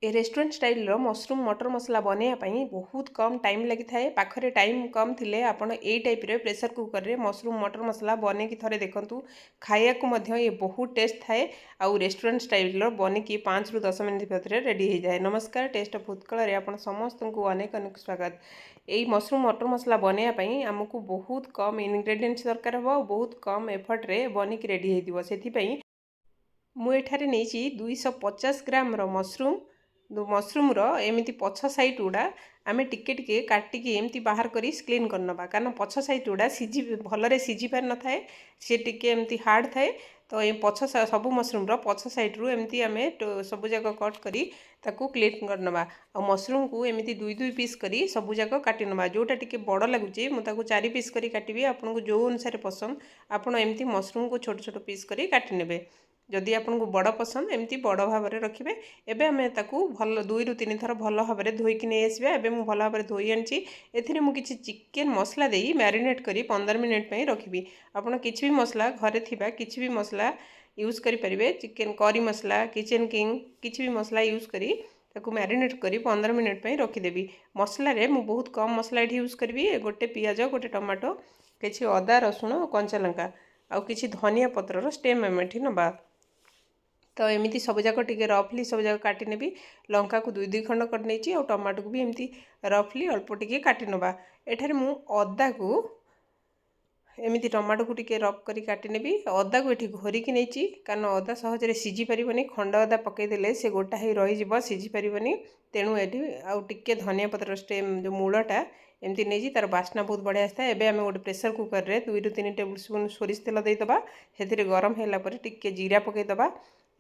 ଏ restaurant ଷ୍ଟାଇଲର mushroom ମଟର ମସଲା ବନେଇବା ପାଇଁ ବହୁତ କମ୍ ଟାଇମ୍ ଲାଗିଥାଏ। ପାଖରେ ଟାଇମ୍ କମ୍ ଥିଲେ ଆପଣ ଏଇ ଟାଇପ୍ରେ ପ୍ରେସର କୁକରରେ ମସରୁମ୍ ମଟର ମସଲା ବନେଇକି ଥରେ ଦେଖନ୍ତୁ। ଖାଇବାକୁ ମଧ୍ୟ ଇଏ ବହୁତ ଟେଷ୍ଟ ଥାଏ ଆଉ ରେଷ୍ଟୁରାଣ୍ଟ ଷ୍ଟାଇଲର ବନିକି 5ରୁ 10 ମିନିଟ୍ ଭିତରେ ରେଡ଼ି ହେଇଯାଏ। ନମସ୍କାର, ଟେଷ୍ଟ ଅଫ୍ ଉତ୍କଳରେ ଆପଣ ସମସ୍ତଙ୍କୁ ଅନେକ ଅନେକ ସ୍ୱାଗତ। ଏଇ ମସରୁମ୍ ମଟର ମସଲା ବନେଇବା ପାଇଁ ଆମକୁ ବହୁତ କମ୍ ଇନଗ୍ରେଡ଼ିଏଣ୍ଟସ୍ ଦରକାର ହେବ ଆଉ ବହୁତ କମ୍ ଏଫର୍ଟରେ ବନିକି ରେଡ଼ି ହେଇଯିବ। ସେଥିପାଇଁ ମୁଁ ଏଠାରେ ନେଇଛି 250 ଗ୍ରାମର ମସରୁମ୍। ମସରୁମ୍ର ଏମିତି ପଛ ସାଇଡ଼୍ ଗୁଡ଼ା ଆମେ ଟିକେ ଟିକେ କାଟିକି ଏମିତି ବାହାର କରି କ୍ଲିନ୍ କରିନେବା, କାରଣ ପଛ ସାଇଡ଼୍ ଗୁଡ଼ା ଭଲରେ ସିଝି ପାରିନଥାଏ, ସେ ଟିକେ ଏମିତି ହାର୍ଡ଼ ଥାଏ। ତ ଏ ପଛ ସବୁ ମସରୁମ୍ର ପଛ ସାଇଡ଼୍ରୁ ଏମିତି ଆମେ ସବୁଯାକ କଟ୍ କରି ତାକୁ କ୍ଲିନ୍ କରିନେବା। ଆଉ ମସରୁମ୍କୁ ଏମିତି ଦୁଇ ଦୁଇ ପିସ୍ କରି ସବୁଯାକ କାଟି ନେବା। ଯେଉଁଟା ଟିକେ ବଡ଼ ଲାଗୁଛି, ମୁଁ ତାକୁ ଚାରି ପିସ୍ କରି କାଟିବି। ଆପଣଙ୍କୁ ଯେଉଁ ଅନୁସାରେ ପସନ୍ଦ, ଆପଣ ଏମିତି ମସରୁମ୍କୁ ଛୋଟ ଛୋଟ ପିସ୍ କରି କାଟି ନେବେ। ଯଦି ଆପଣଙ୍କୁ ବଡ଼ ପସନ୍ଦ, ଏମିତି ବଡ଼ ଭାବରେ ରଖିବେ। ଏବେ ଆମେ ତାକୁ ଭଲ ଦୁଇରୁ ତିନି ଥର ଭଲ ଭାବରେ ଧୋଇକି ନେଇ ଆସିବା। ଏବେ ମୁଁ ଭଲ ଭାବରେ ଧୋଇ ଆଣିଛି। ଏଥିରେ ମୁଁ କିଛି ଚିକେନ୍ ମସଲା ଦେଇ ମ୍ୟାରିନେଟ୍ କରି 15 ମିନିଟ୍ ପାଇଁ ରଖିବି। ଆପଣ କିଛି ବି ମସଲା, ଘରେ ଥିବା କିଛି ବି ମସଲା ୟୁଜ୍ କରିପାରିବେ। ଚିକେନ୍ କରି ମସଲା, କିଚେନ୍ କିଙ୍ଗ, କିଛି ବି ମସଲା ୟୁଜ୍ କରି ତାକୁ ମ୍ୟାରିନେଟ୍ କରି 15 ମିନିଟ୍ ପାଇଁ ରଖିଦେବି। ମସଲାରେ ମୁଁ ବହୁତ କମ୍ ମସଲା ଏଠି ୟୁଜ୍ କରିବି। ଗୋଟେ ପିଆଜ, ଗୋଟେ ଟମାଟୋ, କିଛି ଅଦା, ରସୁଣ, କଞ୍ଚା ଲଙ୍କା ଆଉ କିଛି ଧନିଆ ପତ୍ରର ଷ୍ଟେମ୍ ଆମେ ଏଠି ନେବା। ତ ଏମିତି ସବୁଯାକ ଟିକେ ରଫଲି ସବୁଯାକ କାଟି ନେବି। ଲଙ୍କାକୁ ଦୁଇ ଦୁଇ ଖଣ୍ଡ କରିନେଇଛି ଆଉ ଟମାଟୋକୁ ବି ଏମିତି ରଫଲି ଅଳ୍ପ ଟିକେ କାଟି ନେବା। ଏଠାରେ ମୁଁ ଅଦାକୁ ଏମିତି ଟମାଟୋକୁ ଟିକେ ରଫ୍ କରି କାଟି ନେବି। ଅଦାକୁ ଏଠି ଘୋରିକି ନେଇଛି, କାରଣ ଅଦା ସହଜରେ ସିଝି ପାରିବନି। ଖଣ୍ଡ ଅଦା ପକାଇଦେଲେ ସେ ଗୋଟା ହେଇ ରହିଯିବ, ସିଝି ପାରିବନି। ତେଣୁ ଏଠି ଆଉ ଟିକେ ଧନିଆ ପତ୍ର ଷ୍ଟେମ୍, ଯେଉଁ ମୂଳଟା ଏମିତି ନେଇଛି, ତା'ର ବାସ୍ନା ବହୁତ ବଢ଼ିଆ ଆସିଥାଏ। ଏବେ ଆମେ ଗୋଟେ ପ୍ରେସର କୁକରରେ 2ରୁ 3 ଟେବୁଲ୍ ସ୍ପୁନ୍ ସୋରିଷ ତେଲ ଦେଇଦେବା। ସେଥିରେ ଗରମ ହେଲା ପରେ ଟିକେ ଜିରା ପକାଇଦେବା।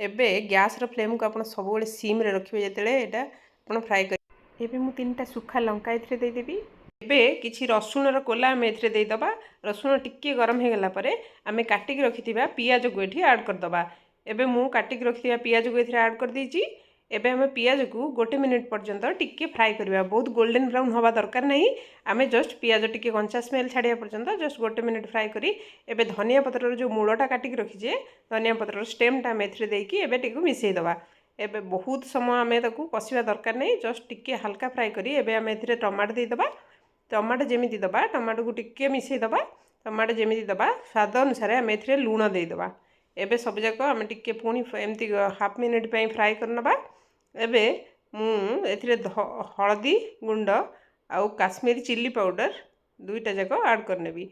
ଏବେ ଗ୍ୟାସ୍ର ଫ୍ଲେମ୍କୁ ଆପଣ ସବୁବେଳେ ସିମ୍ରେ ରଖିବେ ଯେତେବେଳେ ଏଇଟା ଆପଣ ଫ୍ରାଏ କରିବେ। ଏବେ ମୁଁ ତିନିଟା ଶୁଖା ଲଙ୍କା ଏଥିରେ ଦେଇଦେବି। ଏବେ କିଛି ରସୁଣର କୋଲା ଆମେ ଏଥିରେ ଦେଇଦେବା। ରସୁଣ ଟିକିଏ ଗରମ ହେଇଗଲା ପରେ ଆମେ କାଟିକି ରଖିଥିବା ପିଆଜକୁ ଏଠି ଆଡ଼୍ କରିଦେବା। ଏବେ ମୁଁ କାଟିକି ରଖିଥିବା ପିଆଜକୁ ଏଥିରେ ଆଡ଼୍ କରିଦେଇଛି। ଏବେ ଆମେ ପିଆଜକୁ ଗୋଟେ ମିନିଟ୍ ପର୍ଯ୍ୟନ୍ତ ଟିକେ ଫ୍ରାଏ କରିବା। ବହୁତ ଗୋଲ୍ଡେନ୍ ବ୍ରାଉନ୍ ହେବା ଦରକାର ନାହିଁ। ଆମେ ଜଷ୍ଟ ପିଆଜ ଟିକେ କଞ୍ଚା ସ୍ମେଲ୍ ଛାଡ଼ିବା ପର୍ଯ୍ୟନ୍ତ ଜଷ୍ଟ ଗୋଟେ ମିନିଟ୍ ଫ୍ରାଏ କରି ଏବେ ଧନିଆ ପତ୍ରର ଯେଉଁ ମୂଳଟା କାଟିକି ରଖିଛେ, ଧନିଆ ପତ୍ରର ଷ୍ଟେମ୍ଟା ଆମେ ଏଥିରେ ଦେଇକି ଏବେ ଟିକେ ମିଶାଇ ଦେବା। ଏବେ ବହୁତ ସମୟ ଆମେ ତାକୁ କଷିବା ଦରକାର ନାହିଁ। ଜଷ୍ଟ ଟିକେ ହାଲକା ଫ୍ରାଏ କରି ଏବେ ଆମେ ଏଥିରେ ଟମାଟୋ ଦେଇଦେବା। ଟମାଟୋ ଯେମିତି ଦେବା, ଟମାଟୋକୁ ଟିକେ ମିଶାଇ ଦେବା। ଟମାଟୋ ଯେମିତି ଦେବା, ସ୍ୱାଦ ଅନୁସାରେ ଆମେ ଏଥିରେ ଲୁଣ ଦେଇଦେବା। ଏବେ ସବୁଯାକ ଆମେ ଟିକେ ପୁଣି ଏମିତି ହାଫ୍ ମିନିଟ୍ ପାଇଁ ଫ୍ରାଏ କରିନେବା। ଏବେ ମୁଁ ଏଥିରେ ହଳଦୀ ଗୁଣ୍ଡ ଆଉ କାଶ୍ମୀର ଚିଲି ପାଉଡ଼ର ଦୁଇଟା ଯାକ ଆଡ଼୍ କରିନେବି।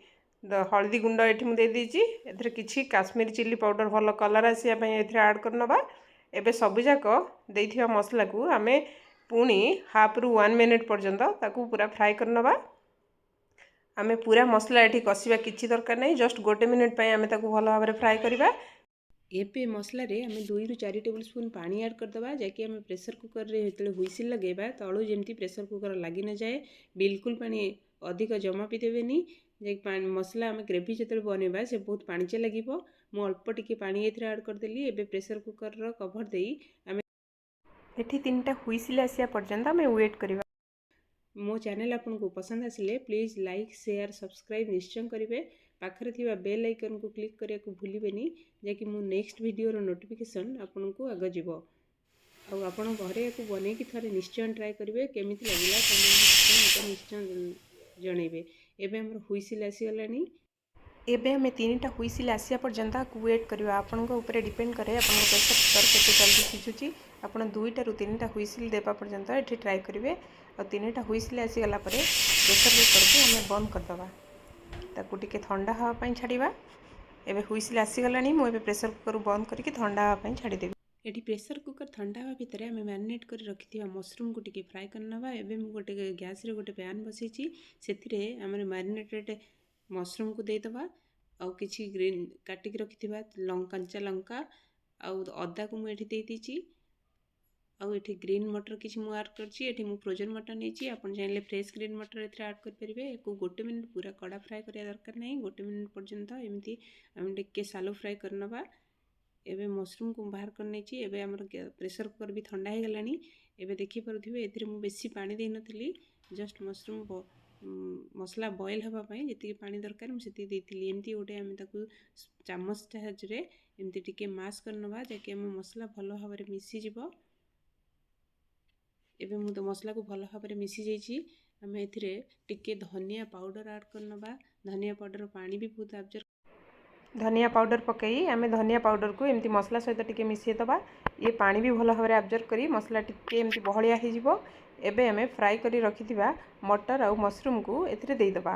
ହଳଦୀ ଗୁଣ୍ଡ ଏଠି ମୁଁ ଦେଇଦେଇଛି। ଏଥିରେ କିଛି କାଶ୍ମୀର ଚିଲି ପାଉଡ଼ର ଭଲ କଲର୍ ଆସିବା ପାଇଁ ଏଥିରେ ଆଡ଼୍ କରିନେବା। ଏବେ ସବୁଯାକ ଦେଇଥିବା ମସଲାକୁ ଆମେ ପୁଣି ହାଫ୍ରୁ ୱାନ୍ ମିନିଟ୍ ପର୍ଯ୍ୟନ୍ତ ତାକୁ ପୁରା ଫ୍ରାଏ କରିନେବା। ଆମେ ପୁରା ମସଲା ଏଠି କଷିବା କିଛି ଦରକାର ନାହିଁ। ଜଷ୍ଟ ଗୋଟେ ମିନିଟ୍ ପାଇଁ ଆମେ ତାକୁ ଭଲ ଭାବରେ ଫ୍ରାଏ କରିବା। ଏବେ ମସଲାରେ ଆମେ 2ରୁ 4 ଟେବୁଲ୍ ସ୍ପୁନ୍ ପାଣି ଆଡ଼୍ କରିଦେବା, ଯାହାକି ଆମେ ପ୍ରେସର କୁକରରେ ଯେତେବେଳେ ହୁଇସିଲ୍ ଲଗାଇବା, ତଳୁ ଯେମିତି ପ୍ରେସର କୁକର ଲାଗିନଯାଏ। ବିଲକୁଲ ପାଣି ଅଧିକ ଜମା ବି ଦେବେନି, ଯାହାକି ମସଲା ଆମେ ଗ୍ରେଭି ଯେତେବେଳେ ବନେଇବା, ସେ ବହୁତ ପାଣିଚିଆ ଲାଗିବ। ମୁଁ ଅଳ୍ପ ଟିକେ ପାଣି ଏଥିରେ ଆଡ଼୍ କରିଦେଲି। ଏବେ ପ୍ରେସର କୁକରର କଭର ଦେଇ ଆମେ ଏଠି ତିନିଟା ହୁଇସିଲ୍ ଆସିବା ପର୍ଯ୍ୟନ୍ତ ଆମେ ୱେଟ୍ କରିବା। ମୋ ଚ୍ୟାନେଲ୍ ଆପଣଙ୍କୁ ପସନ୍ଦ ଆସିଲେ ପ୍ଲିଜ୍ ଲାଇକ୍, ସେୟାର, ସବସ୍କ୍ରାଇବ୍ ନିଶ୍ଚୟ କରିବେ। ପାଖରେ ଥିବା ବେଲ୍ ଆଇକନ୍କୁ କ୍ଲିକ୍ କରିବାକୁ ଭୁଲିବେନି, ଯାହାକି ମୁଁ ନେକ୍ସଟ ଭିଡ଼ିଓର ନୋଟିଫିକେସନ୍ ଆପଣଙ୍କୁ ଆଗ ଯିବ। ଆଉ ଆପଣ ଘରେ ୟାକୁ ବନେଇକି ଥରେ ନିଶ୍ଚୟ ଟ୍ରାଏ କରିବେ। କେମିତି ଲାଗିଲା କମେଣ୍ଟ ମୋତେ ନିଶ୍ଚୟ ଜଣେଇବେ। ଏବେ ଆମର ହୁଇସିଲ୍ ଆସିଗଲାଣି। ଏବେ ଆମେ ତିନିଟା ହୁଇସିଲ୍ ଆସିବା ପର୍ଯ୍ୟନ୍ତ ଆକୁ ୱେଟ୍ କରିବା। ଆପଣଙ୍କ ଉପରେ ଡିପେଣ୍ଡ କରେ ଆପଣଙ୍କ ପ୍ରେସର କୁକର୍ କେତେ ଜଲ୍ଦି ସିଝୁଛି। ଆପଣ ଦୁଇଟାରୁ ତିନିଟା ହୁଇସିଲ୍ ଦେବା ପର୍ଯ୍ୟନ୍ତ ଏଠି ଟ୍ରାଏ କରିବେ। ଆଉ ତିନିଟା ହୁଇସିଲ୍ ଆସିଗଲା ପରେ ପ୍ରେସର କୁକର୍କୁ ଆମେ ବନ୍ଦ କରିଦେବା। ତାକୁ ଟିକେ ଥଣ୍ଡା ହେବା ପାଇଁ ଛାଡ଼ିବା। ଏବେ ହୁଇସିଲ୍ ଆସିଗଲାଣି। ମୁଁ ଏବେ ପ୍ରେସର କୁକର୍ ବନ୍ଦ କରିକି ଥଣ୍ଡା ହେବା ପାଇଁ ଛାଡ଼ିଦେବି। ଏଠି ପ୍ରେସର କୁକର୍ ଥଣ୍ଡା ହେବା ଭିତରେ ଆମେ ମ୍ୟାରିନେଟ୍ କରି ରଖିଥିବା ମସରୁମ୍କୁ ଟିକେ ଫ୍ରାଏ କରିନେବା। ଏବେ ମୁଁ ଗୋଟେ ଗ୍ୟାସ୍ରେ ଗୋଟେ ପ୍ୟାନ୍ ବସେଇଛି। ସେଥିରେ ଆମର ମ୍ୟାରିନେଟେଡ଼ ମସରୁମ୍କୁ ଦେଇଦେବା ଆଉ କିଛି ଗ୍ରୀନ୍ କାଟିକି ରଖିଥିବା କଞ୍ଚା ଲଙ୍କା ଆଉ ଅଦାକୁ ମୁଁ ଏଠି ଦେଇଦେଇଛି। ଆଉ ଏଠି ଗ୍ରୀନ୍ ମଟର କିଛି ମୁଁ ଆଡ଼୍ କରିଛି। ଏଠି ମୁଁ ଫ୍ରୋଜନ୍ ମଟର ନେଇଛି। ଆପଣ ଚାହିଁଲେ ଫ୍ରେଶ୍ ଗ୍ରୀନ୍ ମଟର ଏଥିରେ ଆଡ଼୍ କରିପାରିବେ। ଏକୁ ଗୋଟେ ମିନିଟ୍, ପୁରା କଡ଼ା ଫ୍ରାଏ କରିବା ଦରକାର ନାହିଁ। ଗୋଟେ ମିନିଟ୍ ପର୍ଯ୍ୟନ୍ତ ଏମିତି ଆମେ ଟିକେ ସାଲୋ ଫ୍ରାଏ କରିନେବା। ଏବେ ମସରୁମ୍କୁ ମୁଁ ବାହାର କରିନେଇଛି। ଏବେ ଆମର ପ୍ରେସର କୁକର୍ ବି ଥଣ୍ଡା ହେଇଗଲାଣି। ଏବେ ଦେଖିପାରୁଥିବେ, ଏଥିରେ ମୁଁ ବେଶୀ ପାଣି ଦେଇନଥିଲି। ଜଷ୍ଟ ମସରୁମ୍ ମସଲା ବଏଲ୍ ହେବା ପାଇଁ ଯେତିକି ପାଣି ଦରକାର, ମୁଁ ସେତିକି ଦେଇଥିଲି। ଏମିତି ଗୋଟେ ଆମେ ତାକୁ ଚାମଚ ସାହାଯ୍ୟରେ ଏମିତି ଟିକେ ମାସ୍ କରିନେବା, ଯାହାକି ଆମ ମସଲା ଭଲ ଭାବରେ ମିଶିଯିବ। ଏବେ ମୁଁ ତ ମସଲାକୁ ଭଲ ଭାବରେ ମିଶି ଯାଇଛି। ଆମେ ଏଥିରେ ଟିକେ ଧନିଆ ପାଉଡ଼ର ଆଡ଼୍ କରିନେବା। ଧନିଆ ପାଉଡ଼ର ପାଣି ବି ବହୁତ ଆବଜର୍ବ। ଧନିଆ ପାଉଡ଼ର ପକାଇ ଆମେ ଧନିଆ ପାଉଡ଼ରକୁ ଏମିତି ମସଲା ସହିତ ଟିକେ ମିଶାଇ ଦେବା। ଇଏ ପାଣି ବି ଭଲ ଭାବରେ ଆବଜର୍ବ କରି ମସଲା ଟିକେ ଏମିତି ବହଳିଆ ହେଇଯିବ। ଏବେ ଆମେ ଫ୍ରାଏ କରି ରଖିଥିବା ମଟର ଆଉ ମସରୁମକୁ ଏଥିରେ ଦେଇଦେବା।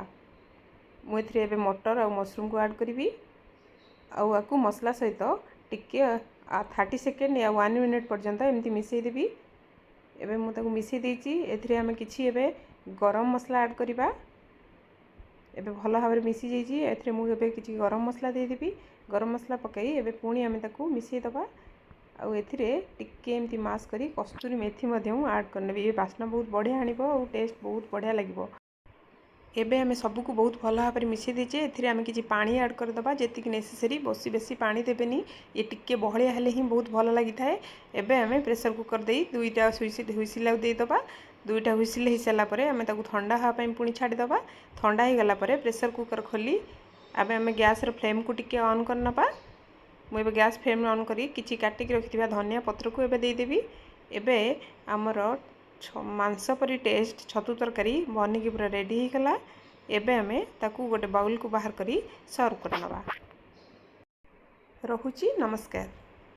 ମୁଁ ଏଥିରେ ଏବେ ମଟର ଆଉ ମସରୁମକୁ ଆଡ଼୍ କରିବି ଆଉ ଆକୁ ମସଲା ସହିତ ଟିକେ 30 ସେକେଣ୍ଡ ୟା 1 ମିନିଟ୍ ପର୍ଯ୍ୟନ୍ତ ଏମିତି ମିଶାଇ ଦେବି। ଏବେ ମୁଁ ତାକୁ ମିଶାଇ ଦେଇଛି। ଏଥିରେ ଆମେ କିଛି ଏବେ ଗରମ ମସଲା ଆଡ଼୍ କରିବା। ଏବେ ଭଲ ଭାବରେ ମିଶିଯାଇଛି। ଏଥିରେ ମୁଁ ଏବେ କିଛି ଗରମ ମସଲା ଦେଇଦେବି। ଗରମ ମସଲା ପକାଇ ଏବେ ପୁଣି ଆମେ ତାକୁ ମିଶାଇ ଦେବା। ଆଉ ଏଥିରେ ଟିକେ ଏମିତି ମାସ୍ କରି କସ୍ତୁରୀ ମେଥି ମଧ୍ୟ ମୁଁ ଆଡ଼୍ କରିନେବି। ଏ ବାସ୍ନା ବହୁତ ବଢ଼ିଆ ଆଣିବ ଆଉ ଟେଷ୍ଟ ବହୁତ ବଢ଼ିଆ ଲାଗିବ। ଏବେ ଆମେ ସବୁକୁ ବହୁତ ଭଲ ଭାବରେ ମିଶାଇ ଦେଇଛେ। ଏଥିରେ ଆମେ କିଛି ପାଣି ଆଡ଼୍ କରିଦେବା, ଯେତିକି ନେସେସରି। ବେଶୀ ବେଶୀ ପାଣି ଦେବେନି, ଇଏ ଟିକେ ବହଳିଆ ହେଲେ ହିଁ ବହୁତ ଭଲ ଲାଗିଥାଏ। ଏବେ ଆମେ ପ୍ରେସର କୁକର୍ ଦେଇ ଦୁଇଟା ହୁଇସିଲ୍ ଆଉ ଦେଇଦେବା। ଦୁଇଟା ହୁଇସିଲ୍ ହେଇସାରିଲା ପରେ ଆମେ ତାକୁ ଥଣ୍ଡା ହେବା ପାଇଁ ପୁଣି ଛାଡ଼ିଦେବା। ଥଣ୍ଡା ହେଇଗଲା ପରେ ପ୍ରେସର କୁକର୍ ଖୋଲି ଏବେ ଆମେ ଗ୍ୟାସ୍ର ଫ୍ଲେମ୍କୁ ଟିକେ ଅନ୍ କରିନେବା। ମୁଁ ଏବେ ଗ୍ୟାସ୍ ଫ୍ଲେମ୍ ଅନ୍ କରି କିଛି କାଟିକି ରଖିଥିବା ଧନିଆ ପତ୍ରକୁ ଏବେ ଦେଇଦେବି। ଏବେ ଆମର ମାଂସ ପରି ଟେଷ୍ଟ ଛତୁ ତରକାରୀ ବନିକି ପୁରା ରେଡ଼ି ହେଇଗଲା। ଏବେ ଆମେ ତାକୁ ଗୋଟେ ବାଉଲକୁ ବାହାର କରି ସର୍ଭ କରିନେବା। ରହୁଛି, ନମସ୍କାର।